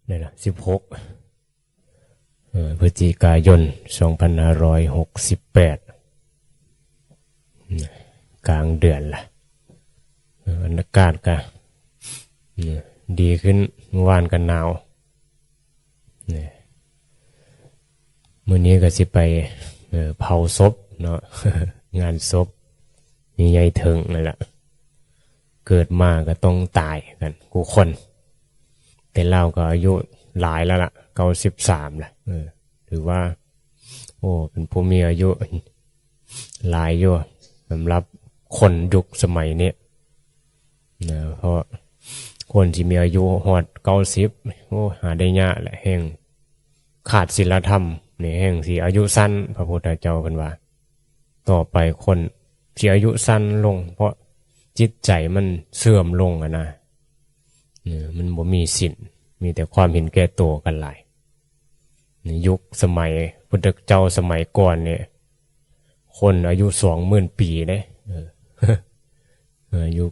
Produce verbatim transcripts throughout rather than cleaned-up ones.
นี่ละ สิบหก เอ่อ พฤศจิกายน สองพันห้าร้อยหกสิบแปด อืม กลางเดือนละ เอ่อ อากาศก็ อืม ดีขึ้น เมื่อวานก็หนาว นี่ มื้อนี้ก็สิไป เอ่อ เผาศพเนาะ งานศพ นี่ยายเถิงนั่นแหละ เกิดมาก็ต้องตายกันกู้คน แต่ลาวก็อายุหลายแล้วล่ะ เก้าสิบสาม ละ เออ ถือว่า โอ้ เป็นผู้มีอายุหลายอยู่ สำหรับคนยุคสมัยนี้นะ เพราะคนที่มีอายุฮอด เก้าสิบ โอ้ หาได้ยากแหละ แฮ่งขาดศีลธรรมนี่ แฮ่งสิอายุสั้น พระพุทธเจ้าเพิ่นว่า ต่อไปคนสิอายุสั้นลง เพราะจิตใจมันเสื่อมลงอะนะ เออ มันบ่มีศีล มีแต่ความเห็นแก่ตัวกันหลาย ในยุคสมัยพุทธเจ้าสมัยก่อนเนี่ย คนอายุ สองหมื่น ปีเด้ เออ เออ ยุค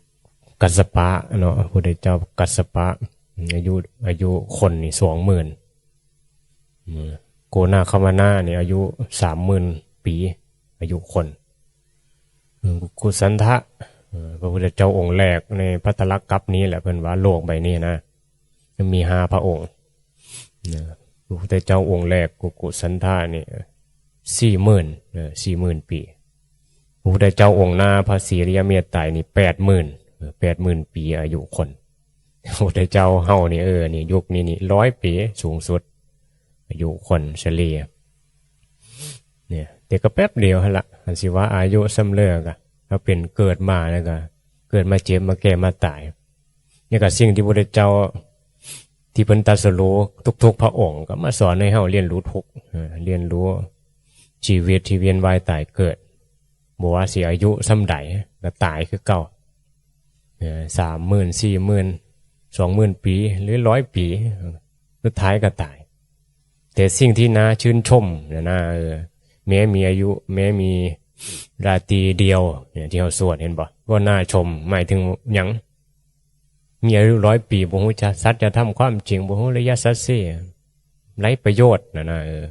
กัสสปะเนาะ พุทธเจ้ากัสสปะ อายุ อายุคนนี่ สองหมื่น อืม โกนาควัมมนานี่อายุ สามหมื่น ปี อายุคน อืม กุสันทะ เอ่อ พระพุทธเจ้าองค์แรกในภัททรกัปปนี้แหละ เพิ่นว่าโลกใบนี้นะ มันมีห้าพระองค์นะ พระพุทธเจ้าองค์แรกกุกุสันทะนี่ สี่หมื่น เออ สี่หมื่น ปี พระพุทธเจ้าองค์หน้าพระศรีอริยเมตไตรนี่ แปดหมื่น เออ แปดหมื่น ปีอายุคน พระพุทธเจ้าเฮานี่ เออ นี่ยุคนี้นี่ ร้อย ปีสูงสุด อายุคนเฉลี่ย เนี่ย แต่ก็แป๊บเดียวหั่นละ คันสิว่าอายุส่ำเลิกอะ ถ้าเป็นเกิดมาแล้วก็ เกิดมาเจ็บมาแก่มาตาย นี่ก็สิ่งที่พระพุทธเจ้า ที่เพิ่นตรัสรู้ทุกๆพระองค์ก็มาสอนให้เฮาเรียนรู้ทุกข์ เออ เรียนรู้ชีวิตที่เวียนว่ายตายเกิด บ่ว่าสิอายุส่ำใดก็ตายคือเก่า เออ สามหมื่น สี่หมื่น สองหมื่น ปี หรือ ร้อย ปี สุดท้ายก็ตาย แต่สิ่งที่น่าชื่นชมนะนะ เออ แม้มีอายุ แม้มีราตรีเดียว เนี่ย ที่เฮาสวด เห็นบ่ ก็น่าชม หมายถึงหยัง มีอายุ ร้อย ปี บ่ฮู้จักสัจธรรมความจริง บ่ฮู้อริยสัจสี่ ไร้ประโยชน์นะนะ เออ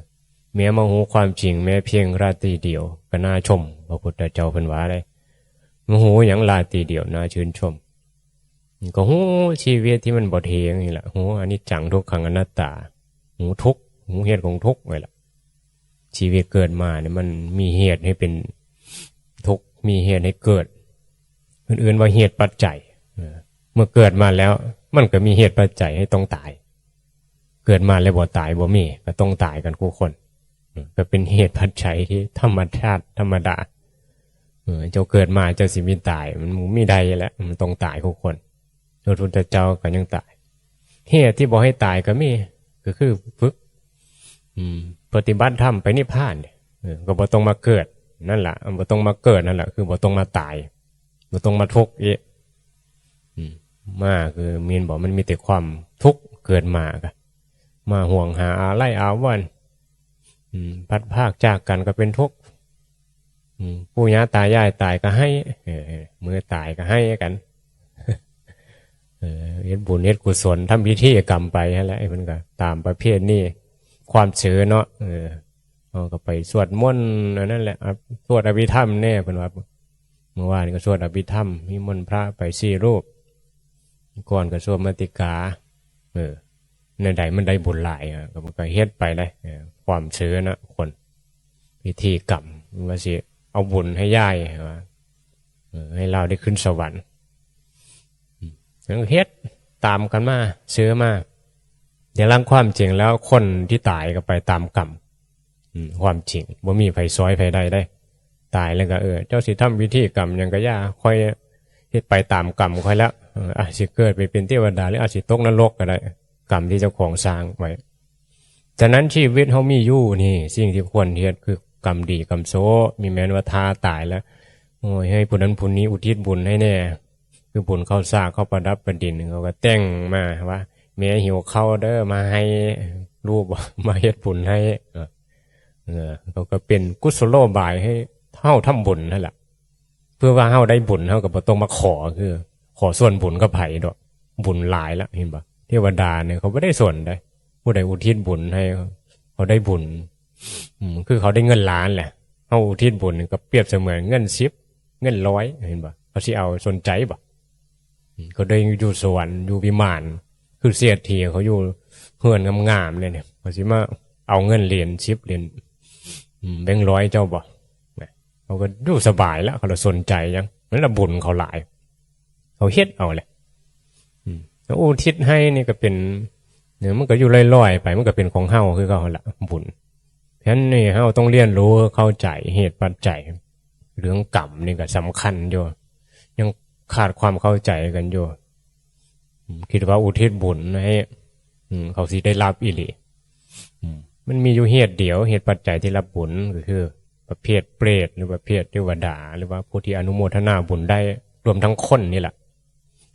แม้มาฮู้ความจริง แม้เพียงราตรีเดียว ก็น่าชม พระพุทธเจ้าเพิ่นว่าเด้ มาฮู้หยังราตรีเดียว น่าชื่นชม ก็ฮู้ชีวิตที่มันบ่เที่ยงนี่แหละ ฮู้อนิจจังทุกขังอนัตตา ฮู้ทุกข์ ฮู้เหตุของทุกข์นี่แหละ ชีวิตเกิดมาเนี่ยมันมีเหตุให้เป็นทุกข์ มีเหตุให้เกิด เพิ่นเอิ้นว่าเหตุปัจจัย เออ เมื่อเกิดมาแล้ว มันก็มีเหตุปัจจัยให้ต้องตาย เกิดมาแล้วบ่ตายบ่มี ก็ต้องตายกันคู่คน เออ ก็เป็นเหตุปัจจัยที่ธรรมชาติธรรมดา เออ เจ้าเกิดมาเจ้าสิมีตาย มันบ่มีใดแหละ มันต้องตายคู่คน พระพุทธเจ้าก็ยังตาย เหตุที่บ่ให้ตายก็มี ก็คือฝึก อืม ปฏิบัติธรรมไปนิพพานเนี่ย เออ ก็บ่ต้องมาเกิด นั่นล่ะ บ่ต้องมาเกิดนั่นแหละ คือบ่ต้องมาตาย บ่ต้องมาทุกข์อีก อืม มาคือแม่นบ่ มันมีแต่ความทุกข์เกิดมาก็ มาห่วงหาอาลัยอาวรณ์ อืม พลัดพรากจากกันก็เป็นทุกข์ อืม ปู่ย่าตายายตายก็ไห้ เออ เออ เมื่อตายก็ไห้กัน เออ เฮ็ดบุญเฮ็ดกุศล ทำพิธีกรรมไปหั่นแหละ มันก็ตามประเพณีความเชื่อเนาะ เออ เฮาก็ไปสวดมนต์ อันนั้นแหละ อ่ะ สวดอภิธรรมแน่ เพิ่นว่า เมื่อวานก็สวดอภิธรรม นิมนต์พระไปสี่รูป ก่อนก็สวดมาติกา เออ แนวใดมันได้บุญหลาย อ่ะ ก็ ก็เฮ็ดไปเลย เออ ความเชื่อนะ คน พิธีกรรม ว่าสิเอาบุญให้ยาย ว่า เออ ให้ลาวได้ขึ้นสวรรค์ อืม แล้วเฮ็ดตามกันมา เชื่อมา แต่หลังความจริงแล้วคนที่ตายก็ไปตามกรรม อืม ความจริง บ่มีไผซอยไผได้เด้ ตายแล้วก็ เออ เจ้าสิทำพิธีกรรมหยังก็อย่า ค่อยเฮ็ดไปตามกรรมค่อยละ เออ อาจสิเกิดไปเป็นเทวดา หรืออาจสิตกนรกก็ได้ กรรมที่เจ้าของสร้างไว้ ฉะนั้นชีวิตเฮามีอยู่นี่ สิ่งที่ควรเฮ็ดคือกรรมดีกรรมชั่ว มีแม่นว่าถ้าตายแล้ว โอ้ย ให้ผู้นั้นผู้นี้อุทิศบุญให้แน่ คือบุญข้าวสากข้าวประดับประดิน เขาก็แต่งมาว่า แม่หิวข้าวเด้อ มาให้ลูก มาเฮ็ดบุญให้ เออ เออ เขาก็เป็นกุศโลบายให้เฮาทำบุญนั่นแหละ เพื่อว่าเฮาได้บุญ เฮาก็บ่ต้องมาขอ คือ ขอส่วนบุญกับไผดอก บุญหลายละ เห็นบ่ เทวดาเนี่ยเขาบ่ได้ส่วนใด ผู้ใดอุทิศบุญให้ เขาได้บุญ อืม คือเขาได้เงินล้านแหละ เขาอุทิศบุญก็เปรียบเสมือนเงินสิบ เงินร้อย เห็นบ่ เขาสิเอาสนใจบ่ อืม เขาได้อยู่สวรรค์อยู่วิมาน คือเศรษฐีเขาอยู่เฮือนงามๆเลยเนี่ย เขาสิมาเอาเงินเหรียญสิบเหรียญ อืม แบงค์ร้อยเจ้าบ่ นะ เขาก็อยู่สบายแล้ว เขาละสนใจหยัง นั่นละบุญเขาหลาย เขาเฮ็ดเอาแหละ อืม แล้วอุทิศให้นี่ก็เป็น เนี่ย มันก็อยู่ลอยๆไป มันก็เป็นของเฮาคือเก่าหั่นละ บุญ ฉะนั้นนี่เฮาต้องเรียนรู้เข้าใจเหตุปัจจัย เรื่องกรรมนี่ก็สำคัญอยู่ ยังขาดความเข้าใจกันอยู่ อืม คิดว่าอุทิศบุญให้ อืม เขาสิได้รับอีหลี อืม มันมีอยู่เหตุเดียว เหตุปัจจัยที่รับบุญก็คือ ประเภทเปรต หรือประเภทเทวดา หรือว่าผู้ที่อนุโมทนาบุญได้ รวมทั้งคนนี่แหละ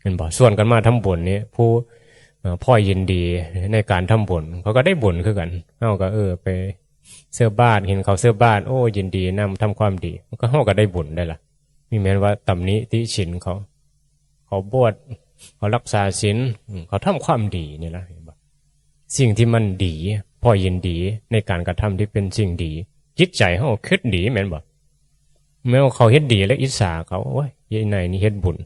เห็นบ่ ส่วนกันมาทำบุญนี่ ผู้ เอ่อ พ่อยินดีในการทำบุญ เขาก็ได้บุญคือกัน เฮาก็ เออ ไปเสิร์ฟบาตร เห็นเขาเสิร์ฟบาตร โอ้ ยินดีนำ ทำความดี ก็เฮาก็ได้บุญได้ละ มีแม้นว่าตำหนิติฉินเขา เขาบวช เขารักษาศีล อืม เขาทำความดีนี่นะ เห็นบ่ สิ่งที่มันดี พ่อยินดีในการกระทำที่เป็นสิ่งดี จิตใจเฮาคิดดีแม่นบ่ แม้ว่าเขาเฮ็ดดีแล้วอิจฉาเขา โอ้ย ยายนายนี่เฮ็ดบุญ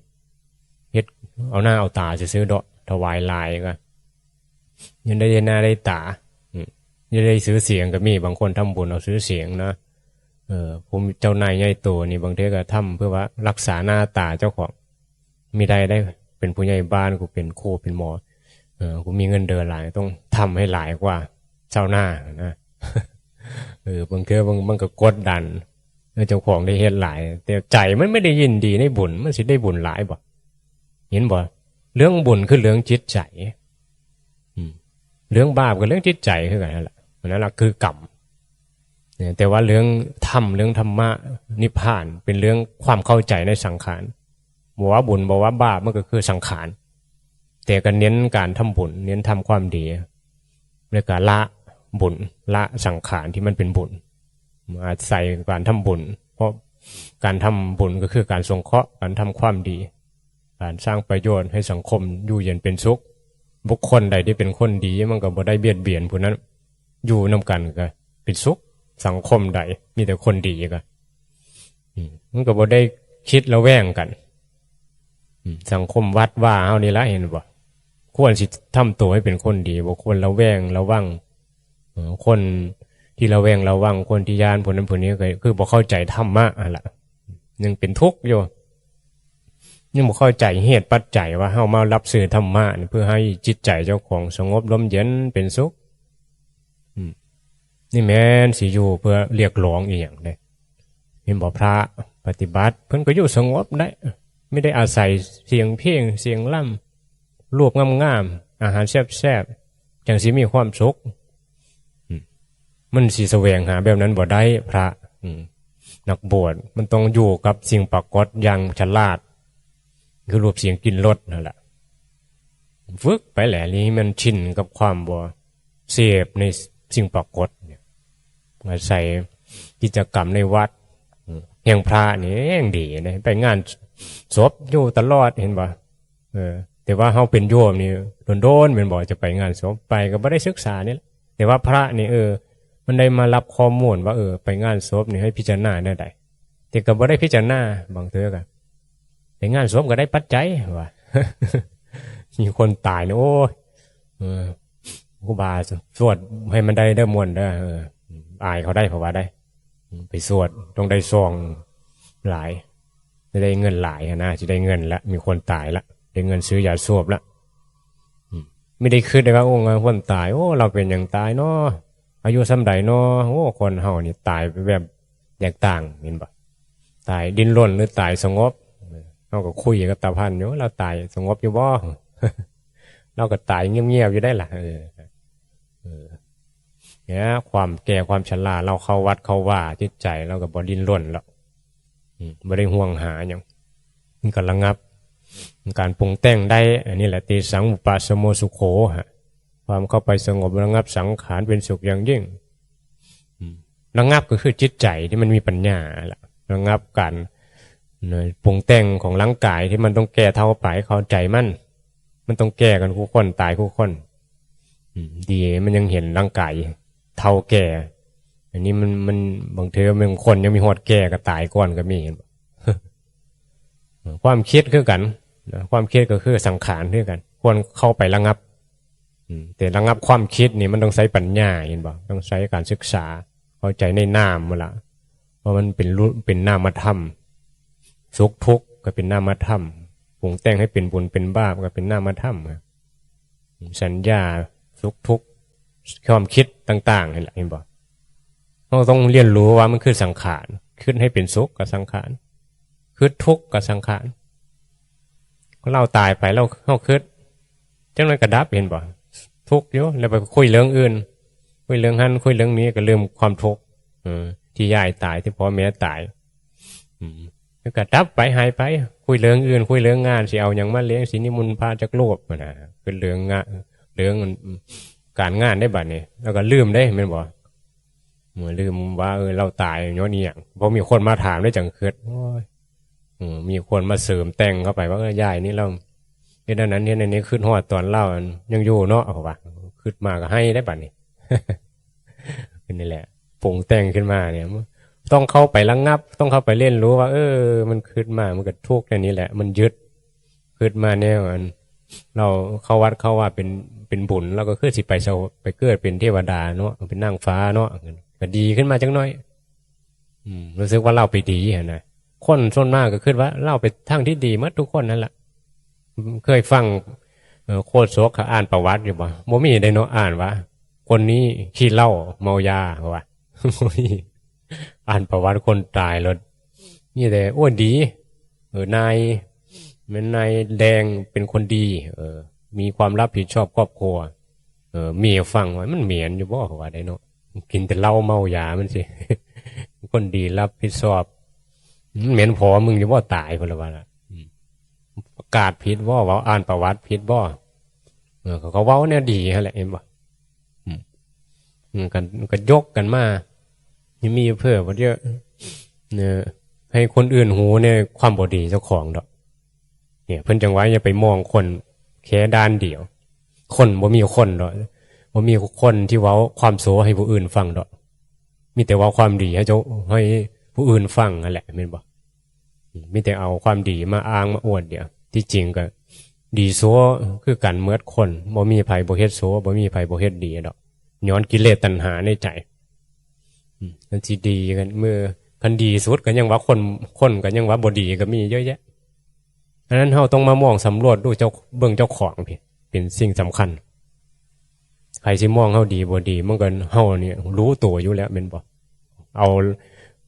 เฮ็ดเอาหน้าเอาตาซื่อๆดอก ถวายหลายก็ ยังได้หน้าได้ตา อืม ยังได้ชื่อเสียงก็มี บางคนทำบุญเอาชื่อเสียงนะ เออ ผู้เจ้านายใหญ่โตนี่ บางทีก็ทำเพื่อว่ารักษาหน้าตาเจ้าของ มีได้ได้ เป็นผู้ใหญ่บ้าน กูเป็นครูเป็นหมอ เออ กูมีเงินเดือนหลาย ต้องทำให้หลายกว่าชาวนานะ เออ บางเทื่อบาง มันก็กดดัน เออ เจ้าของได้เฮ็ดหลาย แต่ใจมันไม่ได้ยินดีในบุญ มันสิได้บุญหลายบ่ เห็นบ่ เรื่องบุญคือเรื่องจิตใจ อืม เรื่องบาปกับเรื่องจิตใจคือกันนั่นแหละ อันนั้นละคือกรรม เนี่ย แต่ว่าเรื่องธรรม เรื่องธรรมะ นิพพาน เป็นเรื่องความเข้าใจในสังขาร บ่ว่าบุญ บ่ว่าบาป มันก็คือสังขาร แต่ก็เน้นการทำบุญ เน้นทำความดี แล้วก็ละบุญ ละสังขารที่มันเป็นบุญ อาศัยการทำบุญ เพราะการทำบุญก็คือการสงเคราะห์ การทำความดี การสร้างประโยชน์ให้สังคมอยู่เย็นเป็นสุข บุคคลใดที่เป็นคนดี มันก็บ่ได้เบียดเบียนผู้นั้น อยู่นำกันก็เป็นสุข สังคมใดมีแต่คนดีก็ อืม มันก็บ่ได้คิดระแวงกัน อืม สังคมวัดว่าเฮานี่ละ เห็นบ่ ควรสิทำตัวให้เป็นคนดี บ่ควรระแวงระวัง เอ่อ คนที่ระแวงระวัง คนที่ย้านผู้นั้นผู้นี้ก็คือบ่เข้าใจธรรมะหั่นล่ะ ยังเป็นทุกข์อยู่ ยังบ่เข้าใจเหตุปัจจัยว่าเฮามารับซื้อธรรมะนี่เพื่อให้จิตใจเจ้าของสงบร่มเย็นเป็นสุข อืม นี่แม่นสิอยู่เพื่อเรียกร้องอีหยังเด้ เห็นบ่ พระปฏิบัติเพิ่นก็อยู่สงบได้ ไม่ได้อาศัยเสียงเพลงเสียงล่ำ รูปงามๆ อาหารแซ่บๆ จั่งสิมีความสุข อืม มันสิแสวงหาแบบนั้นบ่ได้ พระ อืม นักบวชมันต้องอยู่กับสิ่งปรากฏอย่างฉลาด คือรูปเสียงกลิ่นรสนั่นแหละ ฝึกไปแหละ นี่มันชินกับความบ่เสพในสิ่งปรากฏเนี่ย อาศัยกิจกรรมในวัด อืม แห่งพระนี่แห่งดีนะ ไปงานศพอยู่ตลอด เห็นบ่ เออ แต่ว่าเฮาเป็นโยมนี่โดนๆ แม่นบ่ จะไปงานศพ ไปก็บ่ได้ศึกษานี่แหละ แต่ว่าพระนี่ เออ มันได้มารับข้อมูลว่า เออ ไปงานศพนี่ให้พิจารณาแนวใด แต่ก็บ่ได้พิจารณา บางเทื่อก็ ไปงานศพก็ได้ปัจจัยว่า มีคนตายนี่ โอ้ย เออ ครูบาสวดให้มันได้เด้อ ม่วนเด้อ เออ อายเขาได้ เพราะว่าได้ ไปสวดต้องได้ซองหลาย จะได้เงินหลายหั้นนะ จะได้เงินละ มีคนตายละ ได้เงินซื้อยาสูบละ อืม ไม่ได้คิดเลยว่า โอ้ คนตาย โอ้ เราเป็นหยังตายเนาะ อายุส่ำใดเนาะ โอ้ คนเฮานี่ตายไปแบบแตกต่าง เห็นบ่ ตายดิ้นรนหรือตายสงบ เฮาก็คุยกับตาพันอยู่ เราตายสงบอยู่บ่ เราก็ตายเงียบๆ อยู่ได้ล่ะ เออ เออ เนี่ย ความแก่ความชรา เราเข้าวัดเข้าวา จิตใจเราก็บ่ดิ้นรนแล้ว อืม บ่ได้ห่วงหาหยัง มันก็ระงับ การปรุงแต่งได้ อันนี้แหละ เตสังอุปาสโมสุโข ฮะ ความเข้าไปสงบระงับสังขารเป็นสุขอย่างยิ่ง อืม ระงับก็คือจิตใจที่มันมีปัญญาล่ะ ระงับการ เอ่อ ปรุงแต่งของร่างกายที่มันต้องแก่เฒ่าไป เข้าใจมัน มันต้องแก่กันคู่คน ตายคู่คน อืม ดีมันยังเห็นร่างกายเฒ่าแก่ อันนี้มัน มัน บางเทื่อบางคนยังมีฮอดแก่ก็ตายก่อนก็มี เห็นบ่ ความคิดคือกันนะ ความคิดก็คือสังขารคือกัน ควรเข้าไประงับ อืม แต่ระงับความคิดนี่มันต้องใช้ปัญญา เห็นบ่ ต้องใช้การศึกษา เข้าใจในนามมันละ เพราะมันเป็นรูป เป็นนามธรรม สุขทุกข์ก็เป็นนามธรรม ปรุงแต่งให้เป็นบุญเป็นบาปก็เป็นนามธรรมครับ สัญญา สุขทุกข์ ความคิดต่างๆ นี่แหละ เห็นบ่ เราต้องเรียนรู้ว่ามันคือสังขาร คิดให้เป็นสุขก็สังขาร คิดทุกข์ก็สังขาร เราตายไป เรา เราคิด จังนั้นก็ดับ เห็นบ่ ทุกข์อยู่ แล้วไปคุยเรื่องอื่น คุยเรื่องหั้น คุยเรื่องนี้ ก็ลืมความทุกข์ เออ ที่ยายตาย ที่พ่อแม่ตาย อืม แล้วก็ดับไป หายไป คุยเรื่องอื่น คุยเรื่องงาน สิเอาหยังมาเลี้ยง สินิมนต์พระจักรูป หั้นนะ คือเรื่องงาน เรื่องการงานได้บัดนี้ แล้วก็ลืมได้ แม่นบ่ เมื่อลืมว่า เออ เราตายย้อนอีหยัง พอมีคนมาถามได้จังคิด โอ้ย เออ มีคนมาเสริมแต่งเข้าไปว่า เออ ยายนี่เราเฮ็ดอันนั้นเฮ็ดอันนี้ คิดฮอดตอนเราอันยังอยู่เนาะ เขาว่า คิดมาก็ไห้ได้บัดนี้ เป็นนี่แหละ ปรุงแต่งขึ้นมาเนี่ย ต้องเข้าไประงับ ต้องเข้าไปเรียนรู้ว่า เออ มันคิดมา มันก็ทุกข์แค่นี้แหละ มันยึด คิดมาแนวอัน เราเข้าวัดเข้าวาเป็น เป็นบุญ เราก็คือสิไปสว- ไปเกิดเป็นเทวดาเนาะ เป็นนางฟ้าเนาะ ก็ดีขึ้นมาจักหน่อย อืม รู้สึกว่าเราไปดีหั้นนะ คนส่วนมากก็คิดว่าเราไปทางที่ดีหมดทุกคนนั่นแหละ เคยฟัง เอ่อ โฆษกเขาอ่านประวัติอยู่บ่ บ่มีได้เนาะ อ่านว่า คนนี้ขี้เหล้าเมายา เขาว่า บ่มี อ่านประวัติคนตายแล้ว มีแต่ โอ้ย ดี เออ นาย แม่นนายแดงเป็นคนดี เออ มีความรับผิดชอบครอบครัว เออ เมียฟังว่า มันเหม็นอยู่บ่ เขาว่าได้เนาะ กินแต่เหล้าเมายามันสิ คนดีรับผิดชอบ มันเหม็นพอมึงอยู่บ่ ตาย เพิ่นละว่าล่ะ อืม ประกาศผิดบ่ เว้าอ่านประวัติผิดบ่ เออ เขาก็เว้าแนวดีหั้นแหละ เห็นบ่ อืม อืม กัน ก็ยกกันมา ยังมีเพิ่นบ่เยอะ เนี่ย ให้คนอื่นฮู้ในความบ่ดีเจ้าของดอก เนี่ย เพิ่นจั่งว่าอย่าไปมองคนแค่ด้านเดียว คนบ่มีคนดอก บ่มีคนที่เว้าความชั่วให้ผู้อื่นฟังดอก มีแต่เว้าความดีให้เจ้า ให้ผู้อื่นฟังนั่นแหละ แม่นบ่ มีแต่เอาความดีมาอ้างมาอวดเดียว ที่จริงก็ดีชั่วคือกันหมดคน บ่มีไผบ่เฮ็ดชั่ว บ่มีไผบ่เฮ็ดดีดอก ย้อนกิเลสตัณหาในใจ อืม มันสิดีกัน เมื่อคันดีสุดก็ยังว่าคน คนก็ยังว่าบ่ดีก็มีเยอะแยะ อันนั้นเราต้องมามองสำรวจดูเจ้า เบิ่งเจ้าของพี้ เป็นสิ่งสำคัญ ใครสิมองเราดีบ่ดี มันก็เราเนี่ยรู้ตัวอยู่แล้ว แม่นบ่ เอา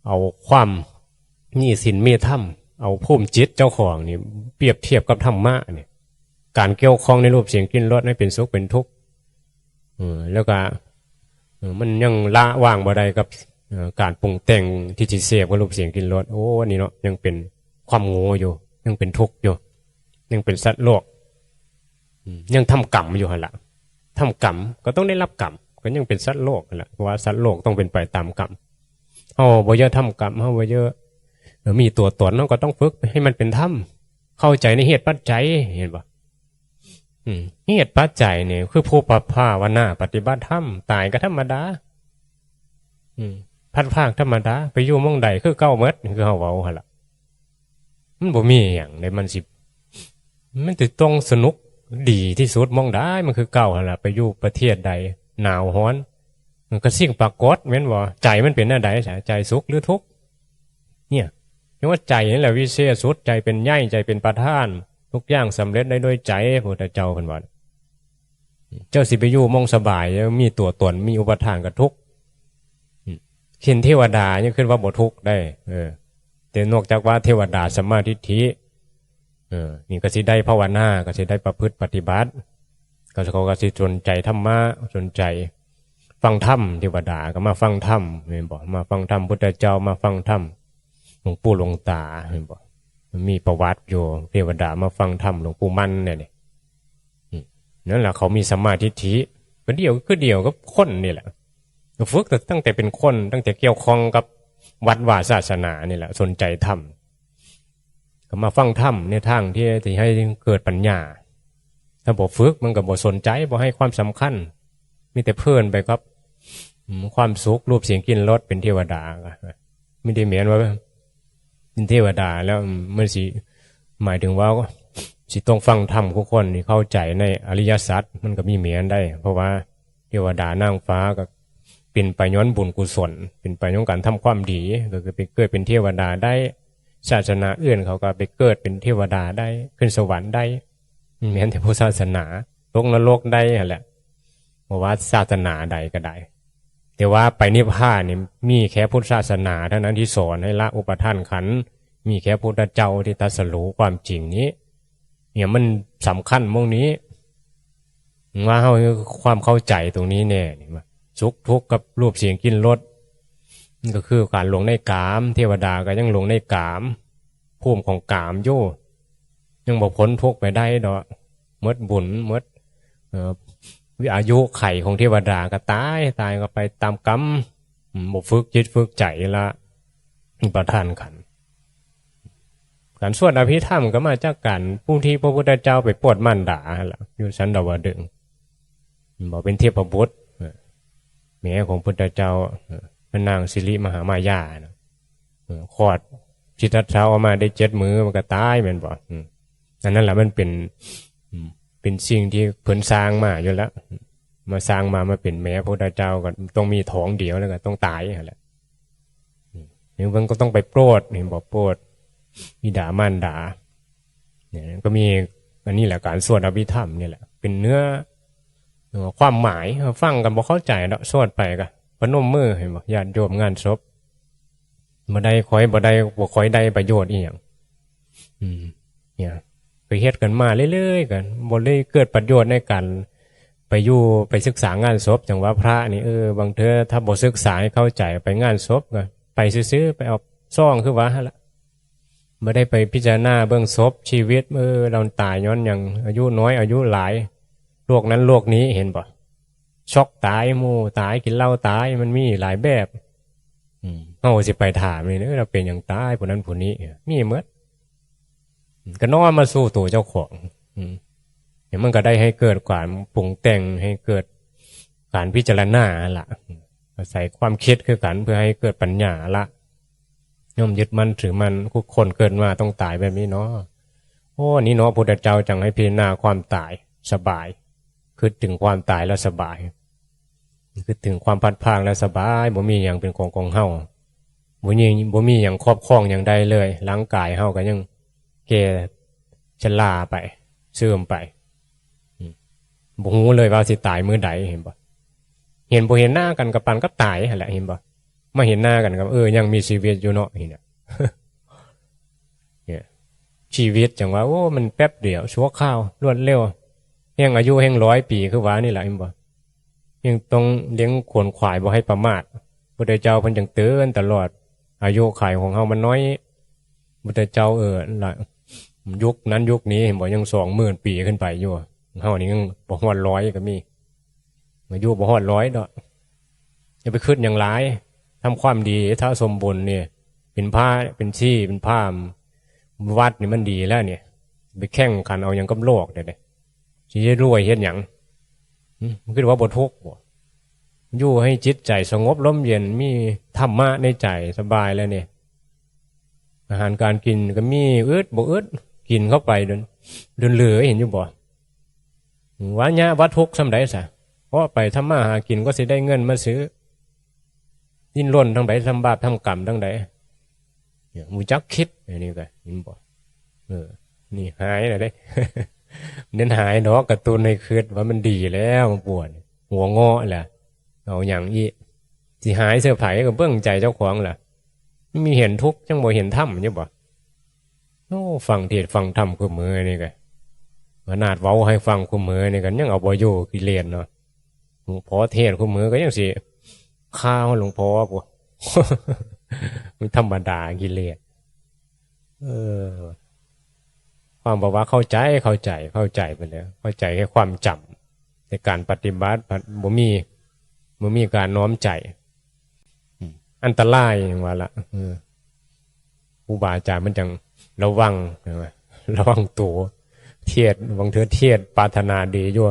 เอาความมีศีลมีธรรม เอาภูมิจิตเจ้าของนี่เปรียบเทียบกับธรรมะเนี่ย การเกี่ยวข้องในรูปเสียงกลิ่นรสให้เป็นสุขเป็นทุกข์ เออ แล้วก็ เออ มันยังละวางบ่ได้กับ เอ่อ การปรุงแต่งที่สิเสพกับรูปเสียงกลิ่นรส โอ้ อันนี้เนาะ ยังเป็นความโง่อยู่ ยังเป็นทุกข์อยู่ ยังเป็นสัตว์โลก อืม ยังทำกรรมอยู่หั่นล่ะ ทำกรรมก็ต้องได้รับกรรม ก็ยังเป็นสัตว์โลกหั่นล่ะ เพราะว่าสัตว์โลกต้องเป็นไปตามกรรม เฮาบ่เยอะทำกรรม เฮาบ่เยอะ เอ่อ มีตัวตน เฮาก็ต้องฝึกให้มันเป็นธรรม เข้าใจในเหตุปัจจัย เห็นบ่ อืม เหตุปัจจัยเนี่ยคือผู้ภาวนาปฏิบัติธรรม ตายก็ธรรมดา อืม พลัดพรากธรรมดา ไปอยู่หม่องใดคือเก่าหมด คือเฮาเว้าหั่นล่ะ มันบ่มีหยังเลย มันสิ มันสิต้องสนุกดีที่สุดหม่องใด มันคือเก่าหั่นล่ะ ไปอยู่ประเทศใด หนาวร้อน มันก็สิ่งปรากฏแม่นบ่ ใจมันเป็นแนวใด ใจสุขหรือทุกข์ เนี่ย ยังว่าใจนี่แหละวิเศษสุด ใจเป็นใหญ่ ใจเป็นประธาน ทุกอย่างสำเร็จได้ด้วยใจ พระพุทธเจ้าเพิ่นว่า เจ้าสิไปอยู่หม่องสบาย มีตัวตน มีอุปาทานก็ทุกข์ อืม เห็นเทวดายังคิดว่าบ่ทุกข์ได้ เออ แต่นอกจากว่าเทวดาสัมมาทิฏฐิ เออ นี่ก็สิได้ภาวนา ก็สิได้ประพฤติปฏิบัติ ก็เขาก็สิสนใจธรรมะ สนใจฟังธรรม เทวดาก็มาฟังธรรม แม่นบ่ มาฟังธรรมพุทธเจ้า มาฟังธรรมหลวงปู่หลวงตา แม่นบ่ มันมีประวัติอยู่ เทวดามาฟังธรรมหลวงปู่มั่นเนี่ยนี่ อืม นั่นแหละเขามีสัมมาทิฏฐิ ก็เดียว คือเดียวกับคนนี่แหละ ก็ฝึกตั้งแต่เป็นคน ตั้งแต่เกี่ยวข้องกับวัดวาศาสนานี่แหละ สนใจธรรม ก็มาฟังธรรมในทางที่ ที่ให้เกิดปัญญา ถ้าบ่ฝึกมันก็บ่สนใจ บ่ให้ความสำคัญ มีแต่เพลินไปครับ อืม ความสุข รูปเสียงกลิ่นรส เป็นเทวดา ก็มีแต่แม่นว่าเป็นเทวดาแล้ว อืม มันสิหมายถึงว่า สิต้องฟังธรรม ทุกคนนี่เข้าใจในอริยสัจ มันก็มีแม่นได้ เพราะว่าเทวดานางฟ้าก็เป็นไปย้อนบุญกุศล เป็นไปย้อนการทำความดี ก็คือไปเกิดเป็นเทวดาได้ ศาสนาอื่นเขาก็ไปเกิดเป็นเทวดาได้ ขึ้นสวรรค์ได้ แม่นแต่พุทธศาสนา ตกนรกได้หั่นแหละ เพราะว่าศาสนาใดก็ได้ แต่ว่าไปนิพพานนี่มีแค่พุทธศาสนาเท่านั้นที่สอนให้ละอุปาทานขันธ์ มีแค่พุทธเจ้าที่ตรัสรู้ความจริงนี้ เนี่ยมันสำคัญหม่องนี้ ว่าเฮาความเข้าใจตรงนี้แน่นี่ว่าสุขทุกข์กับรูปเสียงกลิ่นรส มันก็คือการหลงในกาม เทวดาก็ยังหลงในกาม ภูมิของกามอยู่ ยังบ่พ้นทุกข์ไปได้ดอก หมดบุญ หมด เอ่อ อายุไขของเทวดาก็ตาย ตายก็ไปตามกรรม อืม บ่ฝึกจิตฝึกใจละ อุปาทานขันธ์ การสวดอภิธรรมก็มาจากการผู้ที่พระพุทธเจ้าไปโปรดมารดาหั่นล่ะ อยู่สันดาวดึงส์ บอกเป็นเทพบุตร เออ แม่ของพุทธเจ้า เออ พระนางสิริมหามายานะ เออ คลอดสิทธัตถะออกมาได้เจ็ดมื้อมันก็ตายแม่นบ่ อืม อันนั้นแหละมันเป็น อืม เป็นสิ่งที่เพิ่นสร้างมาอยู่แล้ว มาสร้างมา มาเป็นแม่พุทธเจ้าก็ต้องมีท้องเดียวแล้วก็ต้องตายหั่นแหละ อืม นี่มันก็ต้องไปโปรด เห็นบอกโปรดบิดามารดา เนี่ยก็มีอันนี้แหละ การสวดอภิธรรมนี่แหละ เป็นเนื้อ เอ่อ ความหมาย ฟังกันบ่เข้าใจดอก สวดไปก็พนมมือ เห็นบ่ ญาติโยมงานศพ บ่ได้ค่อย บ่ได้ บ่ค่อยได้ประโยชน์อีหยัง อืม เนี่ย ไปเฮ็ดกันมาเรื่อยๆ กัน บ่ได้เกิดประโยชน์ในการไปอยู่ ไปศึกษางานศพ จั่งว่าพระนี่ เออ บางเทื่อถ้าบ่ศึกษาให้เข้าใจ ไปงานศพก็ไปซื่อๆ ไปเอาซองคือว่าหั่นล่ะ บ่ได้ไปพิจารณาเบิ่งศพชีวิต เออ เราตายย้อนหยัง อายุน้อย อายุหลาย โรคนั้นโรคนี้ เห็นบ่ ช็อกตาย เมาตาย กินเหล้าตาย มันมีหลายแบบ อืม เฮาสิไปถามนี่ เออ เราเป็นหยังตาย ผู้นั้นผู้นี้ มีหมด อืม ก็น้อมมาสู่ตัวเจ้าของ อืม เนี่ยมันก็ได้ให้เกิดการปรุงแต่ง ให้เกิดการพิจารณาหั่นล่ะ อาศัยความคิดคือกัน เพื่อให้เกิดปัญญาละ ย่อมยึดมั่นถือมั่น ทุกคนเกิดมาต้องตายแบบนี้เนาะ โอ้ นี่เนาะ พุทธเจ้าจั่งให้พิจารณาความตาย สบาย คิดถึงความตายแล้วสบาย คิดถึงความพลัดพรากแล้วสบาย บ่มีหยังเป็นของของเฮา บ่มี บ่มีหยังครอบครองหยังได้เลย ร่างกายเฮาก็ยังแก่ชราไป เสื่อมไป อืม บ่ฮู้เลยว่าสิตายมื้อใด เห็นบ่ เห็นบ่เห็นหน้ากันก็ปานกับตายหั่นแหละ เห็นบ่ มาเห็นหน้ากันก็ เออ ยังมีชีวิตอยู่เนาะ นี่นะ เนี่ย ชีวิตจั่งว่า โอ้ มันแป๊บเดียว ชั่วคราว รวดเร็ว แฮ่งอายุแฮ่งร้อยปี คือว่านี่แหละ เห็นบ่ ยังต้องเลี้ยงขวนขวายบ่ให้ประมาท พุทธเจ้าเพิ่นจั่งเตือนตลอด อายุขัยของเฮามันน้อย พุทธเจ้า เออ ละ ยุคนั้นยุคนี้ เห็นบ่ ยังสองหมื่นปีขึ้นไปอยู่ เฮานี่ยังบ่ฮอดร้อยก็มี อายุบ่ฮอดร้อยดอก อย่าไปคิดหยังหลาย ทำความดี สะสมบุญนี่ เป็นพระ เป็นชี เป็นพราหมณ์ วัดนี่มันดีแล้วเนี่ย ไปแข่งขันเอาหยังกับโลกเด้ สิได้รวยเฮ็ดหยัง หึ มันคิดว่าบ่ทุกข์บ่ อยู่ให้จิตใจสงบร่มเย็น มีธรรมะในใจสบายแล้วเนี่ย อาหารการกินก็มี อึดบ่อึด กินเข้าไปจน จนเหลือ เห็นอยู่บ่ ว่าเนี้ยว่าทุกข์ส่ำใดซะ เพราะไปทำมาหากินก็สิได้เงินมาซื้อ ดิ้นรนทางใด ทำบาปทำกรรมทางใด เนี่ย บ่จักคิด อันนี้ก็ เห็นบ่ เออ นี่หายแล้วเด้ เน้นหายดอก กระตุ้นให้คิดว่ามันดีแล้ว มันปวด หัวเงาะแหละ เอาหยังอีก สิหายเสื้อไผก็เบิ่งใจเจ้าของล่ะ มีเห็นทุกข์จั่งบ่เห็นธรรมอยู่บ่ โอ้ ฟังเทศน์ฟังธรรมคู่มื้อนี่ก็ ขนาดเว้าให้ฟังคู่มื้อนี่ก็ยังเอาบ่อยู่ กิเลสเนาะ หลวงพ่อเทศน์คู่มื้อก็ยังสิฆ่าหลวงพ่อพุ้น มันธรรมดา กิเลส เออ ความบอกว่าเข้าใจ เข้าใจ เข้าใจไปแล้ว เข้าใจแค่ความจำ แต่การปฏิบัติบ่มี บ่มีการน้อมใจ อืม อันตรายอย่างว่าละ เออ ครูบาอาจารย์มันจั่งระวัง เห็นบ่ ระวังตัว เทศน์ บางเทื่อเทศน์ปรารถนาดีอยู่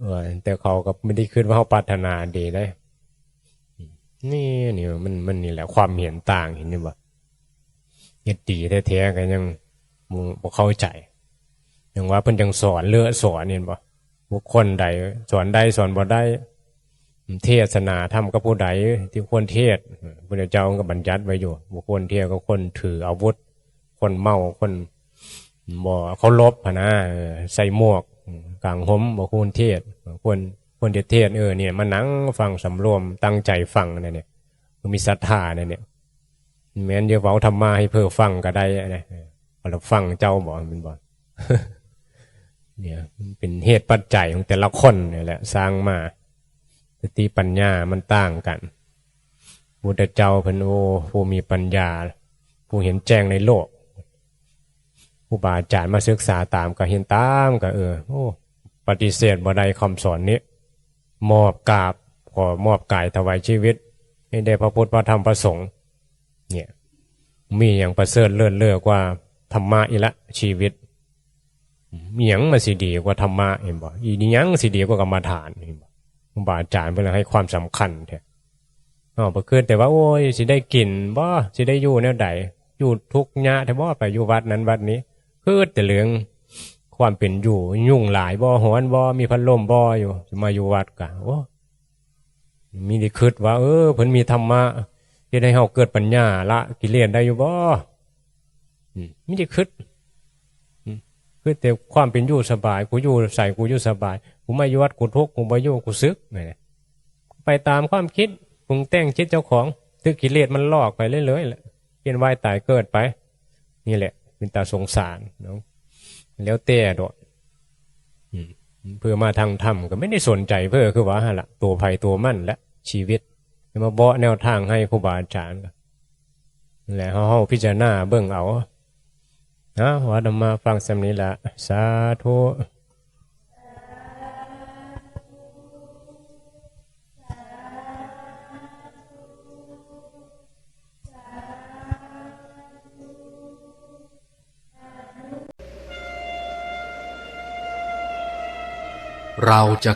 เออ แต่เขาก็ไม่ได้คิดว่าเขาปรารถนาดีได้ นี่ นี่มัน มันนี่แหละความเห็นต่าง เห็นบ่ เฮ็ดดีแท้ๆก็ยังบ่ บ่เข้าใจ ยังว่าเพิ่นจังสอนเลอะสอน เห็นบ่ บุคคลใดสอนได้สอนบ่ได้ เทศนาธรรมกับผู้ใดที่ควรเทศน์ พุทธเจ้าก็บัญญัติไว้อยู่ บุคคลเทศน์ก็คนถืออาวุธ คนเมา คนบ่เคารพหั้นนะ เออ ใส่หมวก กางห่ม บ่ควรเทศน์ ควร ควรจะเทศน์ เออ เนี่ย มานั่งฟังสำรวม ตั้งใจฟังนั่นเนี่ย มีศรัทธานั่นเนี่ย แม่นจะเว้าธรรมะให้เพิ่นฟังก็ได้นะ เออ พอเราฟังเจ้าบอกมันบอก เนี่ย มันเป็นเหตุปัจจัยของแต่ละคนนี่แหละ สร้างมา สติปัญญามันต่างกัน พุทธเจ้าเพิ่น โอ้ ผู้มีปัญญา ผู้เห็นแจ้งในโลก ครูบาอาจารย์มาศึกษาตามก็เห็นตามก็ เออ โอ้ ปฏิเสธบ่ได้คำสอนนี้ มอบกราบ ขอมอบกายถวายชีวิต ให้แด่พระพุทธพระธรรมพระสงฆ์ เนี่ย มีหยังประเสริฐเลิศเลอกว่าธรรมะอีกละ ชีวิต มีหยังมาสิดีกว่าธรรมะ เห็นบ่ อีหยังสิดีกว่ากรรมฐาน เห็นบ่ ครูบาอาจารย์เพิ่นให้ความสำคัญแท้ อ้าว บ่คิดแต่ว่า โอ้ย สิได้กินบ่ สิได้อยู่แนวใด อยู่ทุกข์ยากแท้บ่ ไปอยู่วัดนั้นวัดนี้ คิดแต่เรื่องความเป็นอยู่ ยุงหลายบ่ ฮ้อนบ่ มีพัดลมบ่ อยู่ สิมาอยู่วัดกะ โอ้ มีแต่คิดว่า เออ เพิ่นมีธรรมะ เฮ็ดให้เฮาเกิดปัญญา ละกิเลสได้อยู่บ่ อืม มีแต่คิด อืม คิดแต่ความเป็นอยู่สบาย กูอยู่ใส กูอยู่สบาย กูมาอยู่วัด กูทุกข์ กูบ่อยู่ กูสึก นี่แหละ ไปตามความคิด ปรุงแต่งจิตเจ้าของ ถือกิเลสมันหลอกไปเรื่อยๆแหละ เวียนว่ายตายเกิดไป นี่แหละ เป็นตาสงสารเนาะ แล้วแต่ดอก อืม เพิ่นมาทางธรรมก็ไม่ได้สนใจเพิ่น คือว่าหั่นละ ตัวไผตัวมันละ ชีวิต มาเบาะแนวทางให้ครูบาอาจารย์ และเฮา เฮาพิจารณาเบิ่งเอา นะ ว่าธรรมะฟังสำนี้ละ สาธุ เราจะ